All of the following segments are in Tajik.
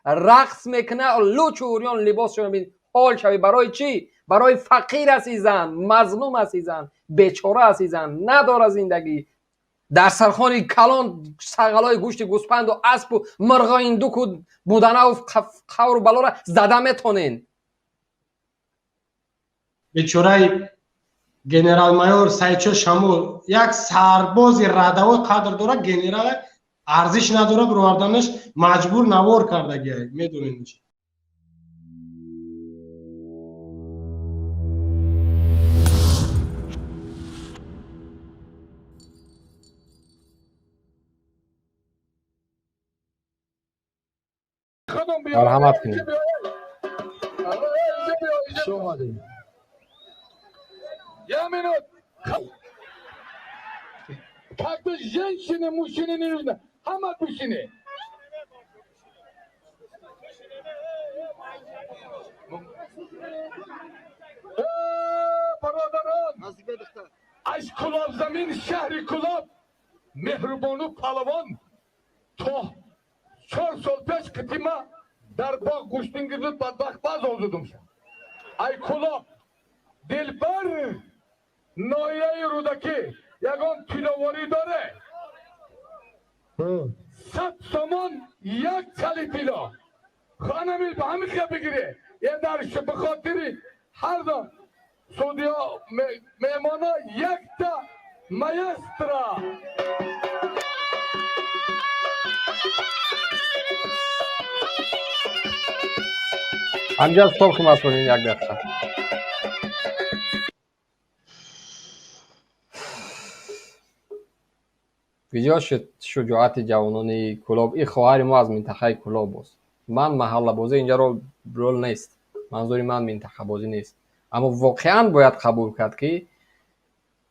Рақс мекуна, лучу урён либосшон бин, ҳол шави. Барои чӣ? Барои фақир аст и зан, мазлум аст и зан, бечора аст и зан, надора зиндагӣ. Дар сархони калон сағалои гӯшти гӯспанду аспу мирғоиндуку буданаву қавру балора зада метонен. Бечораи генерал-майор Сайчо Шамол як сарбози радавой қадр дорад, генерал арзиш надорад, бироварданаш маҷбур навор кардагиай, медонед. Марҳамат кунед. Я минут. Как-то женщины, мужчины не нужно. Ҳама бишине. Бародарон, аз Кулоб замин, шаҳри Кулоб, Меҳрубону Палавон то 4 сол пеш қитима дар боғ гӯштин гирдуд, бадбахт баз озудумша. Ай Кулоб, Дилбар, ноҳияи Рӯдакӣ, ягон тилловорӣ доре? 100 сомон як чали тилло. Ханами ба ҳамин хел бигире. Е дар ба хотири ҳар судиё, меҳмоно якта маэстро. Ҳамҷа стоп кун, масъулин, як дақиқа. Куҷо шуд шуҷоати ҷавонони Кулоб? Ин хоҳари мо аз минтақаи Кулоб боз. Ман маҳаллабозӣ инҷаро рол нест, манзури ман минтақабозӣ нест, аммо воқеан бояд қабул кард, ки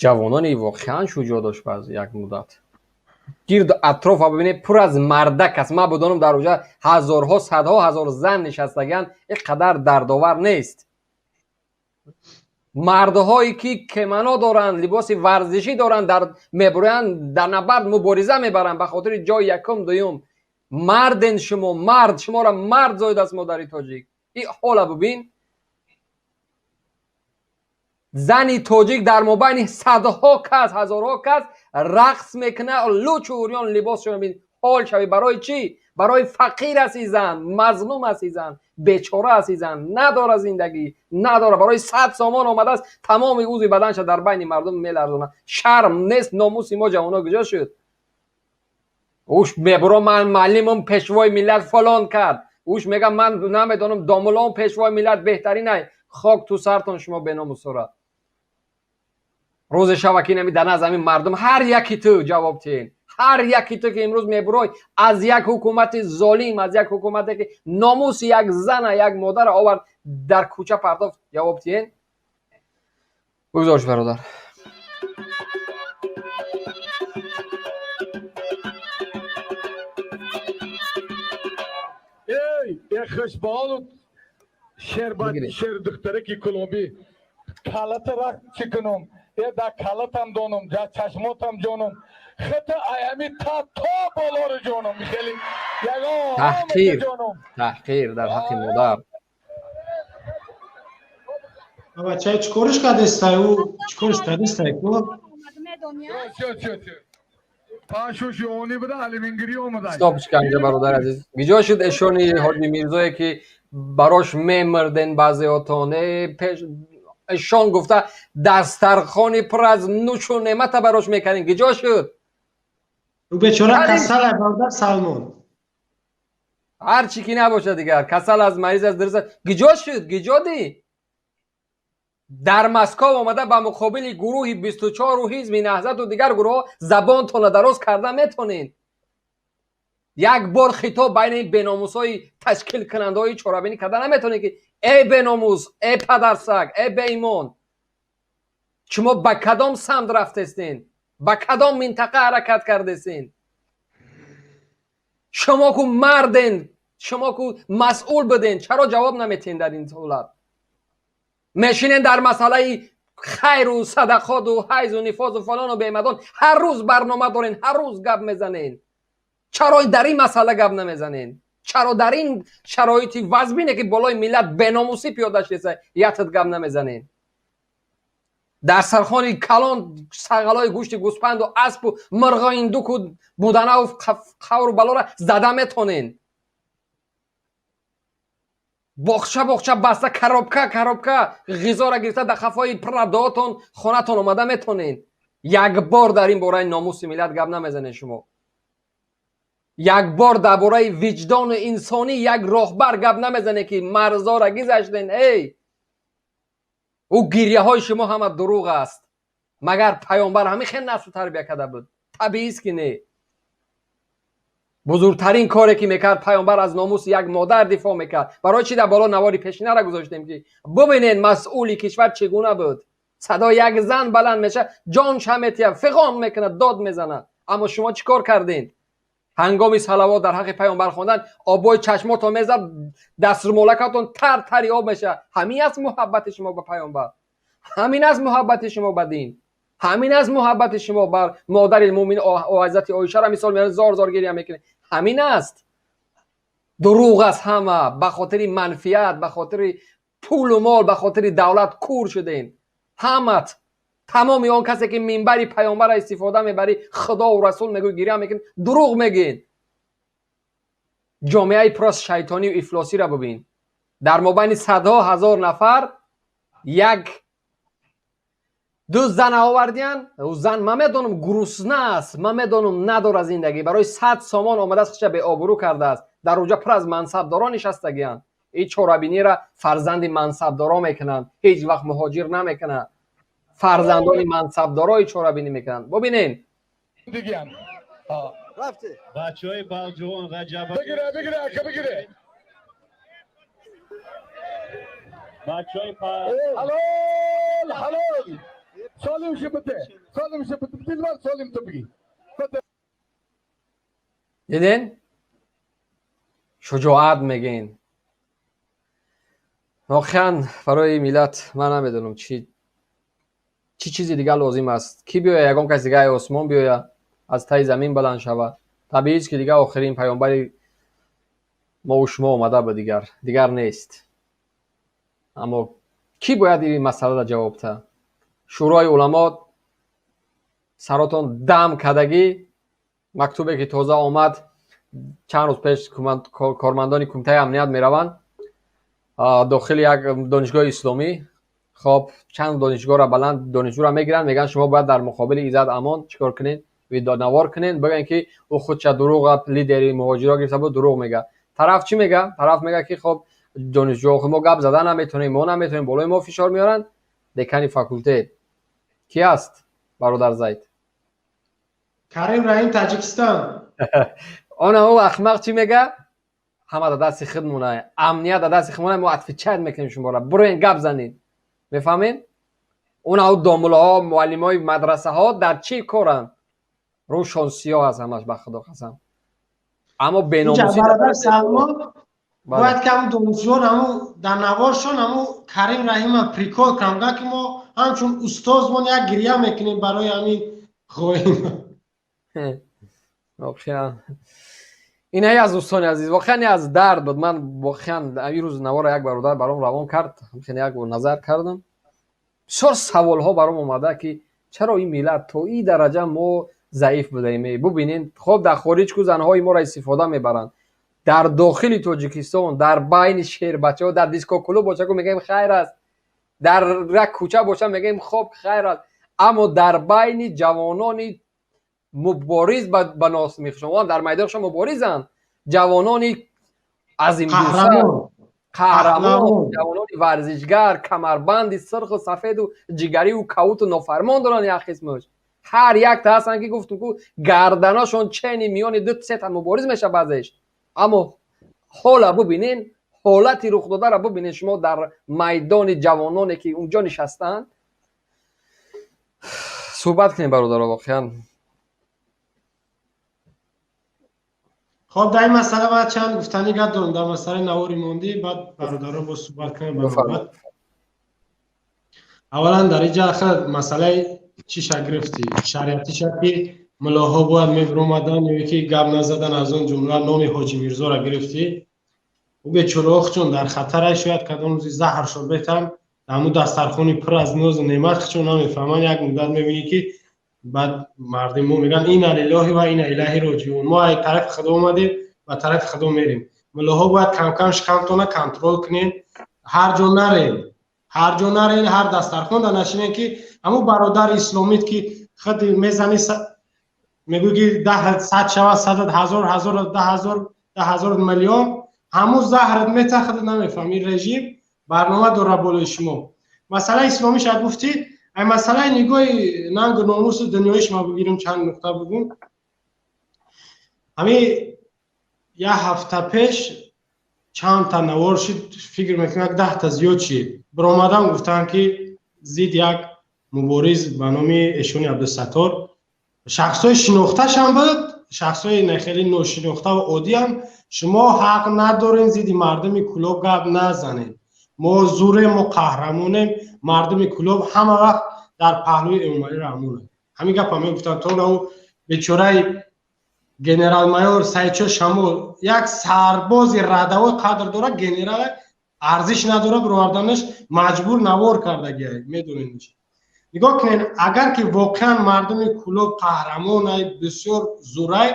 ҷавонони воқеан шуҷоъ дошт. Баъз як муддат гирду атрофа бибинед, пур аз мардак аст. Ман бидонам, дар оҷа ҳазорҳо, садҳо ҳазор зан нишастагианд, ин қадар дардовар нест. Мардҳое ки кимоно доранд, либоси варзишӣ доранд, дар мебурянд, дар набард мубориза мебаранд ба хотири ҷои якум, дуюм. Марден шумо, мард, шуморо мард зоидааст модари тоҷик. Ин ҳола бибин, зани тоҷик дар мобайни садҳо кас, ҳазорҳо кас рақс мекуна, лучу урён либосшон бин, ҳол шави. Барои чӣ? Барои фақир аст и зан, мазлум аст и зан, бечора аст и зан, надора зиндагӣ, надора. Барои 100 сомон омадааст, тамоми узви баданша дар байни мардум меларзонад. Шарм нест? Номуси мо ҷавоно куҷо шуд? Уш мебуро, ман муаллимам, пешвои миллат фалон кард. Уш мега, ман намедонам, домулом, пешвои миллат беҳтаринай. Хок ту сартон, шумо беномусора. Рӯзе шава, ки нами дар назди ҳамин мардум ҳар яки ту ҷавоб тиҳен. Ҳар яки ту, ки имрӯз мебурой аз як ҳукумати золим, аз як ҳукумате, ки номуси як зана, як модара овард дар кӯча партофт, ҷавоб тиҳен. Бигзорш, бародар. Эй, е хушбону шербат, шердухтараки кулобӣ, калата рахт чӣ кунум? Е да калатам донум, ҷа чашмотам ҷонум, хата аями та то болоро ҷонум, хеле ягон. Таҳқир, таҳқир дар ҳаққи модар. Бачаи чӣ кориш кардестай? Ӯ чӣ кориш кардестай ку? Пашушиони буда, алимингирӣ омада. Стоп шиканҷа, бародари азиз. Киҷо шуд эшони ҳоҷи Мирзое, ки барош мемирден баъзеотон? Пеш эшон гуфта, дастархони пур аз нӯшу неъмата барош мекардем. Киҷо шуд? Ӯ бечора касал, бародар Салмон. Ҳар чӣ ки набошад, дигар касал аз, мариз аз, дурст. Киҷо шуд? Киҷо дӣ? Дар Москов омада, ба муқобили гурӯҳи 24-у ҳизби Наҳзату дигар гурӯҳҳо забонтонро дароз карда метонед? Як бор хитоб байни ин беномусҳои ташкилкунандаҳои чорабинӣ карда наметонед, ки эй беномус, эй падарсаг, эй беимон, шумо ба кадом самт рафтестен, ба кадом минтақа ҳаракат кардестен? Шумо ку марден, шумо ку масъул буден, чаро ҷавоб наметиҳен? Дар ин ҳолат мешинен, дар масъалаи хайру садақоту ҳайзу нифозу фалону бемадон ҳар рӯз барнома дорен, ҳар рӯз гап мезанен. Чаро дар ин масъала гап намезанен? Чаро дар ин шароити вазмине, ки болои миллат беномусӣ пиёда шудеса, ятат гап намезанед? Дар сархони калон сағалои гӯшти гӯспанду аспу мирғои индуку буданаву қавру балора зада метонен. Боғча боғча баста, коробка коробка ғизоро гирифта, дар хафои прадоотон хонатон омада метонен. Як бор дар ин бораи номуси миллат гап намезанед шумо. Як бор дар бораи виҷдону инсонӣ як роҳбар гап намезанед, ки марзора гизаштен. Эй, ӯ гирьяҳои шумо ҳама дурӯғ аст. Магар паёмбар ҳамин хел насл тарбия карда буд? Табиист, ки не. Бузургтарин коре, ки мекард паёмбар, аз номуси як модар дифоъ мекард. Барои чӣ дар боло навори пешинара гузоштем, ки бубинед, масъули кишвар чӣ гуна буд? Садои як зан баланд мешавад, ҷонша метиҳад, фиғон мекунад, дод мезанад. Аммо шумо чӣ кор кардем? Ҳангоми салавот дар ҳаққи паёмбар хондан обои чашмотон мезад, даструмолакатон тар тари об мешавад. Ҳамин аст муҳаббати шумо ба паёмбар, ҳамин аст муҳаббати шумо ба дин, ҳамин аст муҳаббати шумо бар модари мӯмин? Ҳазрати Оишаро мисол меоред, зор зор гиря мекунед. Ҳамин аст? Дурӯғ аст ҳама. Ба хотири манфиат, ба хотири пулу мол, ба хотири давлат кур шудем ҳамат. Тамоми он касе, ки минбари паёмбара истифода мебарӣ, худову расул мегӯй, гиря мекунӣ, дурӯғ мегӯед. Ҷомеаи пур аз шайтонию ифлосиро бубин. Дар мобайни садҳо ҳазор нафар як ду зан овардиян. Зан, ман медонам, грустна аст, ман медонам, надорад зиндагӣ, барои 100 сомон омадааст, худша беобрӯ кардааст. Дар онҷа пур аз мансабдорон нишастагиянд. Ин чорабиниро фарзанди мансабдоро мекунанд, ҳеҷ вақт муҳоҷир намекунад. Фарзандони мансабдорои чорабинӣ мекунанд, бубинен. Бачаҳои балҷувон Раҷаб. Бигире, бигире, ака, бигире. Бачаҳои ҳалол, ҳалол, солим шибите, солим шибите, дилбар, солим ту биги. Диден, шуҷоат мегӯен. Воқеан, барои миллат ман намедонам, чӣ чӣ чизи дигар лозим аст, ки биёя, ягон кас дига осмон биёя, аз таи замин баланд шава. Табиист, ки дигар охирин паёмбари мову шумо омада буд, дигар нест. Аммо кӣ бояд ин масъаларо ҷавоб та? Шӯрои уламо, саротон дам кардагӣ. Мактубе, ки тоза омад чанд рӯз пеш, кормандони Кумитаи амният мераванд дохили як донишгоҳи исломӣ. Хоб, чанд донишгоҳро, баланд донишҷӯро мегиранд, мегӯянд, шумо бояд дар муқобили Иззат Амон чӣ кор кунед? Видеонавор кунед, бигӯянд, ки ӯ худша дурӯға, лидери муҳоҷиро гирифта буд, дурӯғ мега. Тараф чӣ мега? Тараф мега, ки хоб, донишҷӯ, мо гап зада наметавонем, мо наметавонем, болои мо фишор меоранд. Декани факултет ки аст, бародар Зайд? Карим Раҳим, Таҷикистон. Она ӯ ахмақ чӣ мега? Ҳама да дасти худ монай, амният да дасти худ монай, мо отвечать мекунем шуморо, буроен, гап занед. Мефаҳмед? Она ӯ домулаҳо, муаллимои мадрасаҳо дар чӣ коранд? Рӯшон сиёҳ аст ҳамаш, ба худо қасам. Аммо беномусӣ. Бояд ки ҳамун донишҷӯён ҳамун дар наворшон ҳамун Карим Раҳима прикол кардам, ки мо ҳамчун устозмон як гиря мекунем барои ҳамин хоин. Воқеан, инаи аз дӯстони азиз, воқеан аз дард буд. Ман воқеан ин рӯз навора як бародар баром равон кард, як назар кардам, бисёр саволҳо баром омада, ки чаро ин миллат то ин дараҷа мо заиф будаем? Бубинед, хоб, дар хориҷ ку занҳои моро истифода мебаранд, дар дохили Тоҷикистон, дар байни шербачаҳо, дар дискоклуб боша ку мегӯем, хайр аст, дар як кӯча боша, мегӯем, хоб, хайр аст, аммо дар байни ҷавонони мубориз ба нос мехӯшанд, дар майдоншон муборизанд, ҷавонони азимҷусса, қаҳрамон, ҷавонони варзишгар, камарбанди сирху сафеду ҷигариву кавуту нофармон доранд. Як қисмаш ҳар якта ҳастанд, ки гуфтум ку, гарданашон чени миёни ду сета мубориз мешавад баъзеш. Аммо ҳола бубинен, ҳолати рухдодаро бубинед шумо дар майдони ҷавононе, ки унҷо нишастанд. Суҳбат кунем, бародаро, воқеан. Хоб, дар ин масъала баъд чанд гуфтанӣ гап дорам, дар масъалаи навори мондӣ, баъд бародаро боз суҳбат кунем. Баробар, аввалан, дар инҷа ахир масъалаи чиша гирифтӣ, шариатиша, ки Мулоҳо бояд мебиромаданд ё ки гап назадан, аз он ҷумла номи Ҳоҷи Мирзоро гирифтӣ. Ӯ бечораҳо чун дар хатара, шояд кадом рӯзи заҳршо бетан, ҳамун дастархони пур аз нозу неъмат чун намефаҳманд. Як муддат мебинӣ, ки баъд мардуми мо мегӯянд: «Инна лиллоҳи ва инна илайҳи роҷиун». Мо ай тарафи Худо омадем, ба тарафи Худо мерем. Мулоҳо бояд камкам шикамтона контрол кунем, ҳар ҷо нарем, ҳар ҷо нарен, ҳар дастархонда нашинем, ки ҳамун бародари исломит, ки худ мезани, мегӯй, ки даҳ сад шавад, садат ҳазор, ҳазор 10,000, 10,000 миллион, ҳамун заҳрат мета, худат намефаҳми. Режим барнома дора болои шумо. Масъалаи исломиша гуфтӣ, ай масъалаи нигоҳи нангу номусу дунёиш ма бигирем, чанд нуқта бугум. Ҳами як ҳафта пеш чандта навор шид, фикр мекунам, як 10-та зиёд шид. Биромадан гуфтанд, ки зид як мубориз ба номи Эшони Абдусаттор, шахсҳои шинохташам буд, шахсҳои хеле ношинохтаву оддиам: «Шумо ҳақ надорем, зидди мардуми Кӯлоб гап назанед, мо зурем, мо қаҳрамонем, мардуми Кӯлоб ҳама вақт дар паҳлӯи Эмомалӣ Раҳмонанд». Ҳамин гапа мегуфтанд. То ӯ бечораи генерал-майор Саидшо Шамол, як сарбози радавой қадр дорад, генерал арзиш надорад, бироварданаш маҷбур навор кардагиай, медонед. Нигоҳ кунед, агар ки воқеан мардуми Кӯлоб қаҳрамонай, бисёр зурай,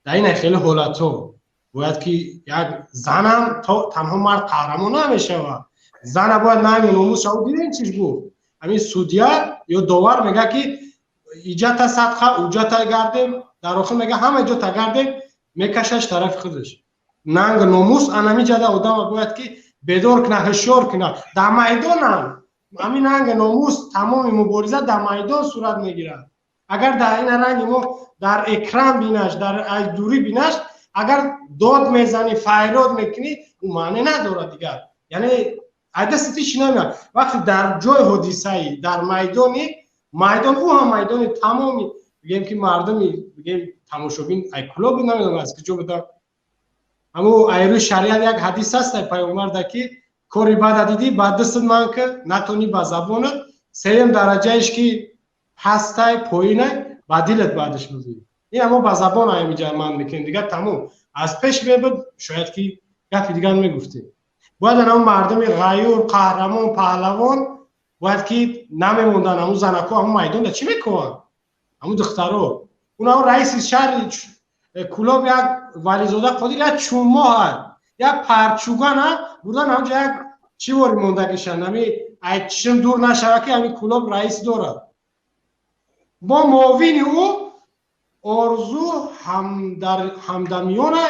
дар ин хеле ҳолатҳо бояд ки як занам, танҳо мард қаҳрамон намешавад, зана бояд нанги номус шава. Дидем, чиш гуфт ҳамин судья ё довар, мега, ки иҷата садқа, уҷата гардем, дар охир мега, ҳама ҷота гардем, мекашаш тарафи худаш. Нанг номус анами ҷада одама бояд ки бедор куна, ҳушёр куна. Дар майдонам ҳамин нанг номус, тамоми мубориза дар майдон сурат мегирад. Агар дар ин ранги мо дар экран бинаш, дар дурӣ бинаш, агар дод мезанӣ, файрод мекунӣ, ӯ маъне надорад дигар, яъне айдасти чӣ намеяд. Вақте дар ҷои ҳодисаи, дар майдони майдон, ӯ ҳам майдони тамоми, бигем, ки мардуми, бигем, тамошобин ай Кӯлоб буд, намедонам аз куҷо будам. Ҳаму ай рӯи шариат як ҳадис аст, ай пайғамбарда, ки кори бада дидӣ, ба дастат ман ки натонӣ, ба забонат, сеюм дараҷаиш ки пастай, поинай, ба дилат баъдаш бибинӣ. Ин ҳамо ба забон аймиҷа ман мекунем, дигар тамом. Аз пеш мебуд, шояд ки гапи дигар мегуфтем. Бояд ҳамун мардуми ғайюр, қаҳрамон, паҳлавон бояд ки намемонданд. Ҳамун занако ҳамун майдонда чӣ мекунанд, ҳамун духтаро? Унаҳо раиси шаҳри Кӯлоб, як Вализода Қодир, як чӯмоҳ, як парчугана бурдан ҳамҷо, як чӣ вори мондагишанд, ҳами ай чишм дур нашава, ки ҳамин Кӯлоб раис дорад. Бо муовини ӯ Орзу Ҳамдамиёна,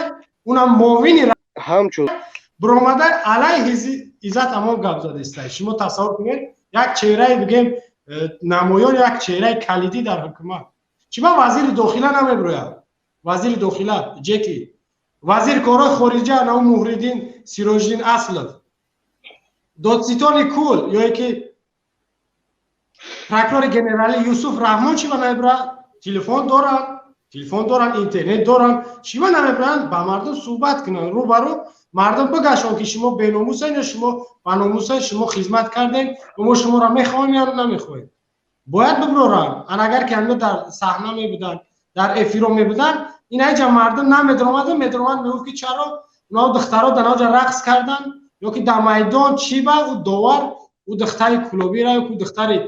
унам муовини ҳамчун биромада алайҳи Иззат Амон гап задиста. Шумо тасаввур кунед, як чеҳраи, бигем, намоён, як чеҳраи калидӣ дар ҳукумат. Чиба вазири дохила намебирояд, вазири дохила ҷеки, вазири корҳои хориҷа нав Муҳриддин Сироҷиддин Аслов, додситони кул ё ки прокурори генералӣ Юсуф Раҳмон чиба намебирояд? Телефон доранд, телефон доранд, интернет доранд, чиба намебироянд, ба мардум суҳбат кунанд, рӯ ба рӯ мардум бигашон, ки шумо беномусед ё шумо ба номусед, шумо хизмат кардем ва мо шуморо мехоҳем ё намехоҳем? Бояд биброранд. Ан агар ки ҳамино дар саҳна мебуданд, дар эфиро мебуданд, ин айҷа мардум намедиромаду медиромад, мегуфт, ки чаро унао духтаро дар наоҷа рақс карданд ё ки дар майдон чӣ ба ӯ довар ӯ духтари кӯлобира ё ӯ духтари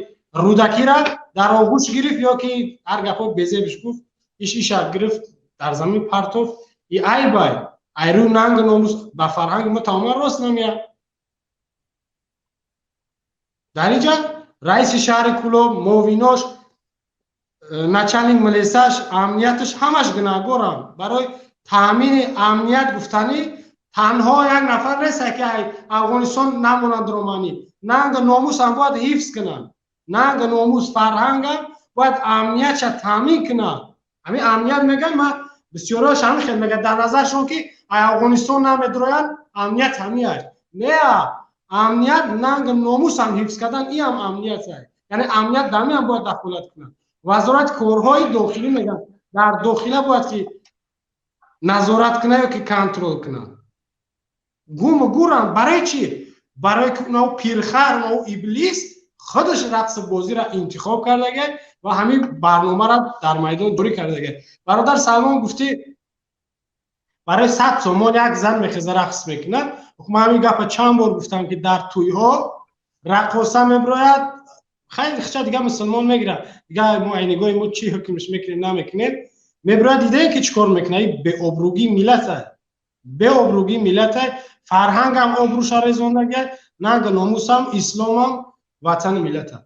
Рӯдакира дар оғӯш гирифт, ё ки ҳар гапҳо безебиш гуфт, иш иша гирифт, дар замин партофт. И айбай, айрӯ нанг номус ба фарҳанги мо тамоман рост намеяд. Дар инҷа раиси шаҳри Кӯлоб, муовинош, начальник милисаш, амнияташ ҳамаш гунаҳгоранд. Барои таъмини амният гуфтанӣ танҳо як нафар нест, ки Афғонистон намонанд романӣ. Нанг номусам бояд ҳифз кунанд, нанг номус, фарҳангам бояд амниятша таъмин кунанд. Ҳамин амният мегӯянд, ман бисёриҳош ҳамин хел мегӯяд, дар назаршон ки Афғонистон намедроянд, амният ҳамин аст. Не, амният нанг номусам ҳифз кардан, иам амният аст. Яъне амният дар ҳамин бояд дахолат кунад. Вазорати корҳои дохилӣ мегӯянд, дар дохила бояд ки назорат кунад ё ки контрол кунад. Гуму гуранд. Барои чӣ? Барои ки унао пирхар, унао иблис. Худаш рақси бозиро интихоб кардага ва ҳамин барномаро дар майдон ҷорӣ кардага. Бародар Салмон, гуфтӣ, барои 100 сомон як зан мехеза, рақс мекунад. Ман ҳамин гапа чанд бор гуфтам, ки дар тӯйҳо раққоса мебирояд. Хайр, хича дига мусулмон мегирад, дига мо айнигоҳи мо чӣ ҳукмш мекунем, намекунем. Мебирояд, дидаем, ки чӣ кор мекунад. Беобрӯгии миллата, беобрӯгии миллата, фарҳангам обрӯша резондага, нанга номусам, исломам, ватани миллата.